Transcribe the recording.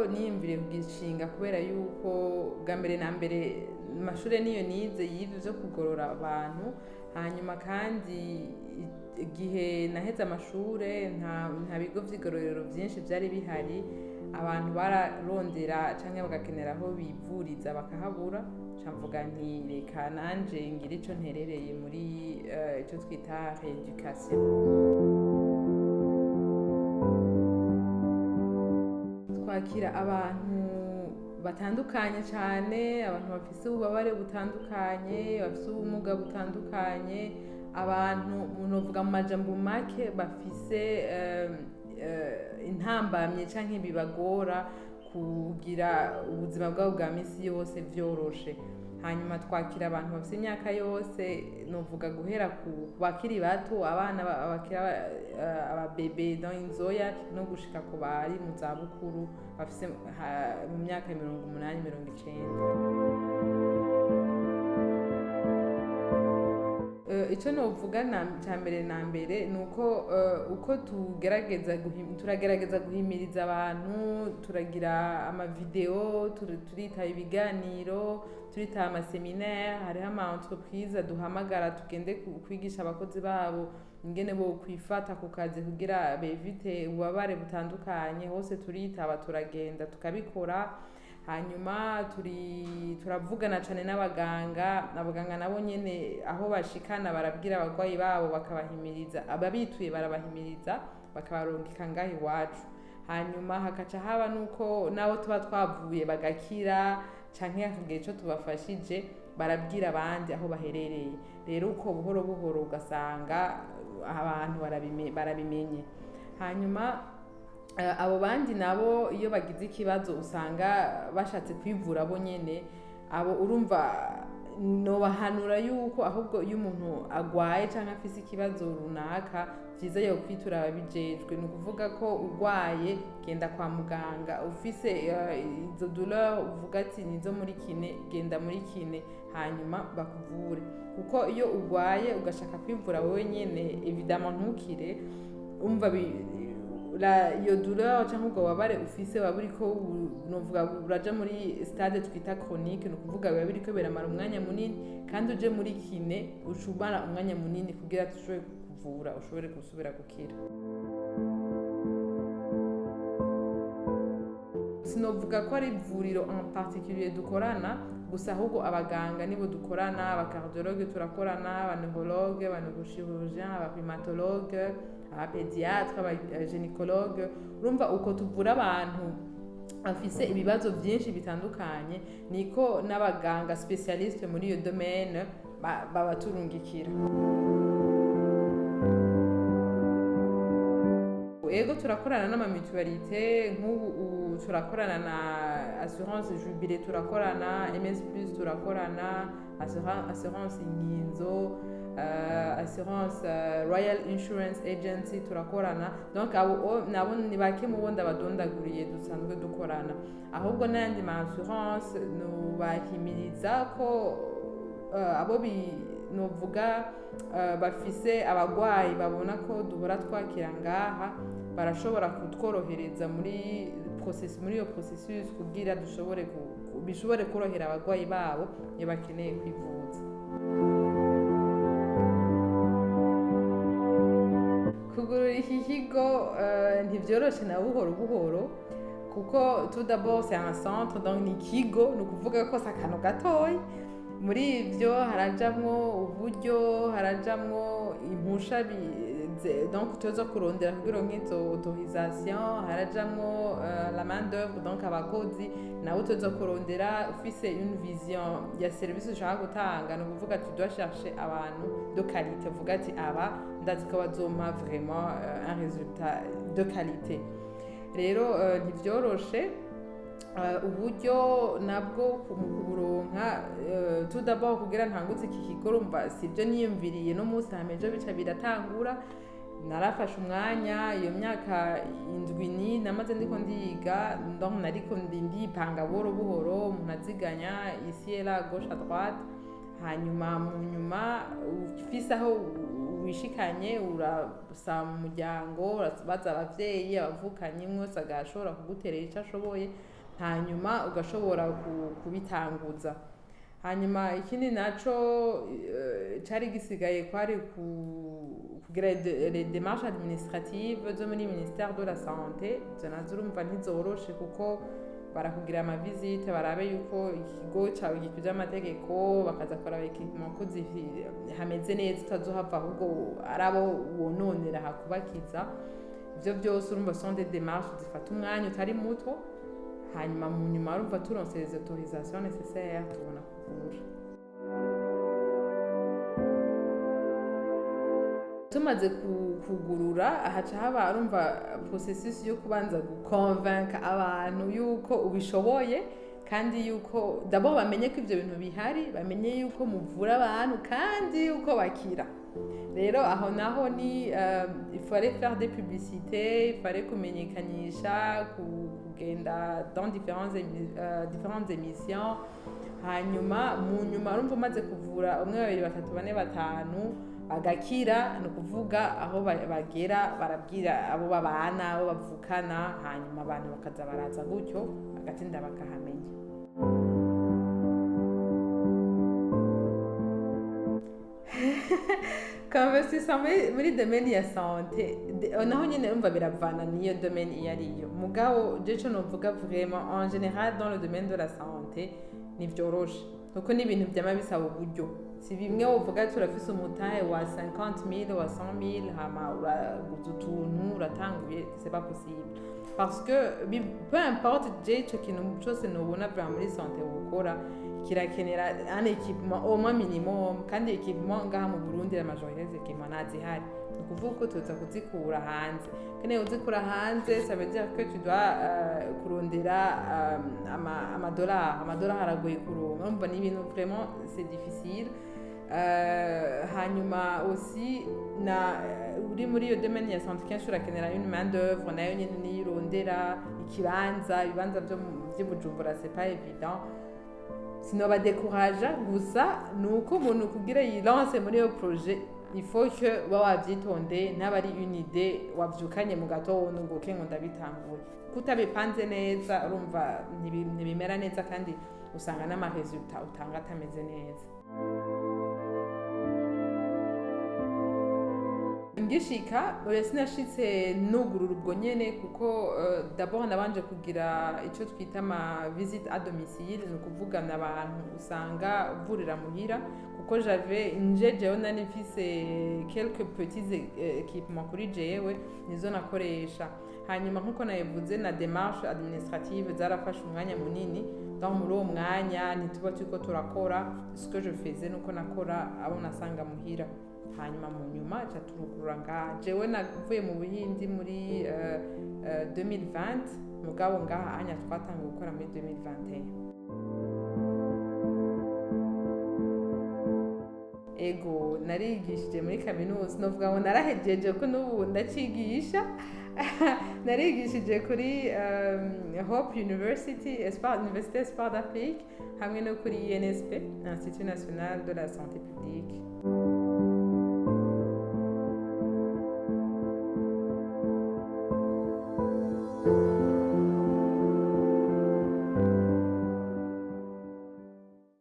Niyumviriye kugishinga kubera yuko bwa mbere na mbere amashure niyo nize y'ivyo vyo kugorora abantu. Hanyuma kandi igihe naheze amashure, nta bigo vy'igororero vyinshi vyari bihari. Abantu bararondera canke bagakenera aho bivuriza bakahabura. Nca mvuga nti: "Reka nanje ngire ico nterereye muri ico twita rééducation." Twakira abantu batandukanye cane, abantu bafise ububabare butandukanye, bafise ubumuga butandukanye, abantu novuga mu majambo make bafise intambamye canke bibagora kugira ubuzima bwabo bwa misi yose vyoroshe. Hanyuma twakira abantu bafise imyaka yose, novuga guhera ku bakiri bato, abana, abakiri ababebe, donc inzoya, no gushika ku bari mu zabukuru bafise mu myaka 80, 90. Ico novuga ca mbere na mbere ni uko uko tugerageza turagerageza guhimiriza abantu, turagira amavideo, turitaba ibiganiro, turitaba amaséminaire. Hariho ama entreprise duhamagara tugende kwigisha abakozi babo ingene bo kwifata ku kazi kugira bevite ububabare butandukanye. Hose turitaba, turagenda tukabikora. Hanyuma turavugana cane n'abaganga. Abaganga nabo nyene aho bashikana barabwira abarwayi babo, bakabahimiriza, ababituye barabahimiriza, bakabarungika ngaho iwacu. Hanyuma hakaca haba nuko nabo tuba twavuye bagakira canke hakagira ico tubafashije, barabwira abandi aho baherereye. Rero uko buhoro buhoro ugasanga abantu barabimenye. Hanyuma abo bandi nabo iyo bagize ikibazo usanga bashatse kwivura bo nyene. Abo urumva nobahanura yuko ahubwo iyo umuntu agwaye canke afise ikibazo runaka, vyiza yo kwitura ababijejwe. Ni ukuvuga ko urwaye, genda kwa muganga. Ufise izo douleur uvuga ati nizo muri kiné, genda muri kiné hanyuma bakuvure, kuko iyo urwaye ugashaka kwivura wowe nyene, évidemment ntukire. Umva iyo douleur cyangwa ubwo bubabare ufise buba buriko novuga buraja muri stade twita chronique. Ni ukuvuga biba biriko biramara umwanya munini, kandi uje muri kiné uca umara umwanya munini kugira dushobore kukuvura ushobore gusubira gukira. Sinovuga ko ari ivuriro en particulier dukorana gusa, ahubwo abaganga nibo dukorana. Abacardiologue turakorana, abaneurologue, abaneurochirurgien, abarhumatologue, abapédiatre, abagynécologue. Urumva uko tuvura abantu bafise ibibazo byinshi bitandukanye, niko n'abaganga spécialiste muri iyo domaine babaturungikira. Ego, turakorana n'amamutualité. Nk'ubu turakorana na assurance Jubilé, turakorana MS Plus, turakorana assurance Inkinzo, assurance Royal Insurance Agency turakorana. Donc abo nabo ni bake mu bo ndabadondaguriye dusanzwe dukorana. Ahubwo n'ayandi ma assurance nubahimiriza ko abo novuga bafise abagwayi babona ko duhora twakira ngaha, barashobora kutworohereza muri process, muri iyo processus, kugira dushobore bishobore korohera abagwayi babo iyo bakeneye kwivuza. Kugurura iki kigo ntivyoroshe na buhoro buhoro, kuko tout d'abord c'est un centre, donc ni ikigo, ni ukuvuga ko si akantu gatoyi. Muri ivyo harajamwo uburyo, harajamwo impusha donc tuza kurondera kugira nk'izo autorisation, harajamwo la main d'œuvre, donc abakozi nabo tuza kurondera. Ufise une vision ya service ushaka gutanga, ni ukuvuga tu dois chercher abantu de qualité, uvuga ati: "Aba ndazi ko bazompa vraiment un résultat de qualité." Rero ntivyoroshe. Uburyo nabwo mu kuburonka, tout d'abord kugira ntangutse iki kigo, urumva sibyo niyumviriye no munsi hama ejo bica biratangura. Narafashe umwanya, iyo myaka 7 ni namaze ndiko ndiga, donc nariko ndipanga buhoro buhoro, umuntu aziganya ici et là, à gauche, à droite. Hanyuma mu nyuma ufise aho wishikanye, urasaba mu muryango, urabaza abavyeyi, abavukanyi, umwe wese agashobora kuguterera ico ashoboye. Hanyuma ugashobora kubitanguza. Hanyuma ikindi naco cari gisigaye kwari kugira les démarches administratives zo muri ministère de la Santé. Izo nazo urumva ntizoroshe, kuko barakugira ama visites, barabe yuko ikigo cawe gikwije amategeko, bakaza kuraba équipement ko hameze neza, utazohava ahubwo ari abo wononera hakubakiza. Ivyo byose urumva sont des démarches zifata umwanya utari muto. Hanyuma mu nyuma urumva turonse les autorisations nécessaires, tubona kugurura. Tumaze kugurura, haca haba urumva processus yo kubanza guconvaincre abantu yuko ubishoboye, kandi yuko d'abord bamenye ko ivyo bintu bihari, bamenye yuko muvura abantu kandi yuko bakira. Rero aho naho ni il fallait faire des publicités, il fallait kumenyekanisha, kugenda dans différentes émissions. Hanyuma mu nyuma urumva umaze kuvura umwe, babiri, batatu, bane, batanu, bagakira, ni ukuvuga aho bagera barabwira abo babana, abo bavukana, hanyuma abantu bakaza baraza gutyo, bagatinda bakahamenya. Investissement muri domaine ya santé, naho nyene urumva biravana niyo domaine iyo ariyo. Mugabo je ico novuga vraiment, en général, dans le domaine de la santé ntivyoroshe, kuko ni ibintu vyama bisaba uburyo. Si bimwe wovuga ati urafise umutahe wa 50 000, wa 100 000, hama uraguza utuntu uratanguye. C'est pas possible, parce que peu importe, je ico kintu cose nobona vraiment muri santé wokora kirakenera un équipement au moins minimum. Kandi équipement ngaha mu Burundi, la majorité des équipements ntazihari, ni ukuvuga ko tuza kuzikura hanze. Kandi kuzikura hanze, ça veut dire que tu dois kurondera amadolari. Amadolari aragoye kuronka. Urumva ni ibintu vraiment c'est difficile. Hanyuma aussi na uri muri iyo domaine ya santé, kenshi urakenera une main d'œuvre, nayo nyene niyo irondera ikibanza. Ibibanza vy'i Bujumbura, c'est pas évident. Sinobadécouragea, gusa ni uko umuntu kugira yilance muri iyo projet, il faut que uba wavyitondeye, ntaba ari une idée wavyukanye mu gatondo ngo uke ngo ndabitanguye. Kutabipanze neza, urumva ntibimera neza, kandi usanga n'ama résultats utanga atameze neza. Ngishika, oya, sinashitse nugurura ubwo nyene, kuko d'abord nabanje kugira icyo twita ama visite à domicile, ni ukuvugana abantu usanga uvurira muhira, kuko j'avais nje jewe nari mfise quelques petits équipements kuri jewe, nizo nakoresha. Hanyuma nkuko nabivuze, na démarche administrative zarafashe umwanya munini. Donc muri uwo mwanya ntituba turiko turakora. Ce que je faisais, nuko nakora abo nasanga muhira. Hanyuma mu nyuma ca turugurura ngaha. Jewe navuye mu Buhindi muri 2020, mugabo ngaha anya twatanguye gukora muri 2021. Ego, narigishije muri kaminuza. Novuga ngo narahejeje, ko n'ubu ndacigisha. Narigishije kuri Hope University, Espoir, Université Espoir d'Afrique, hamwe no kuri INSP, Institut National de la Santé Publique.